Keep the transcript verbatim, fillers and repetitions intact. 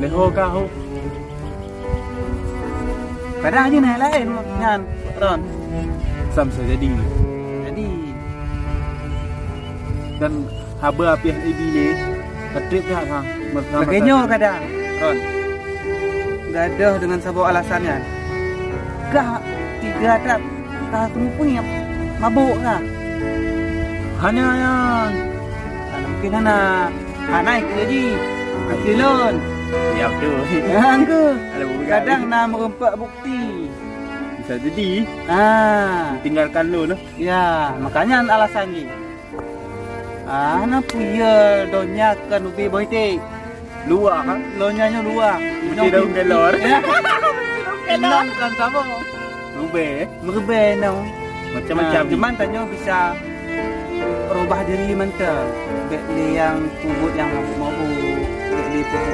Leuho ka ho. Kadang jih na laén nyan, Ron. Sam sa jadi. Jadi. Dan haba piah ibi le. Ketrip dah sang. Bagainyo kadang, Ron. Gadoh dengan saboh alasan nyan. Kah tiga tak kah teupeue mabok kah? Hana nyan. Hana mungkin hana. Hana ikeu jih. Ikeu lôn. Ya betul. Hanggu. Kadang na meureumpok bukti. Bisa jadi. Ah. Tinggalkan lôn. Ya, makanya alasan jih. Ah, na peue ya donya kan ubé boh iték. Luwa kan? Donya nyoe luwa. Mesti daun kelor. Inong kan sama. Rubé. Meurubé nong. Macam-macam. Ah, cuman tanyoe bisa rubah diri mantong. Bèk lé nyang peubuet nyang mabuk-mabuk, bèk lé peubuet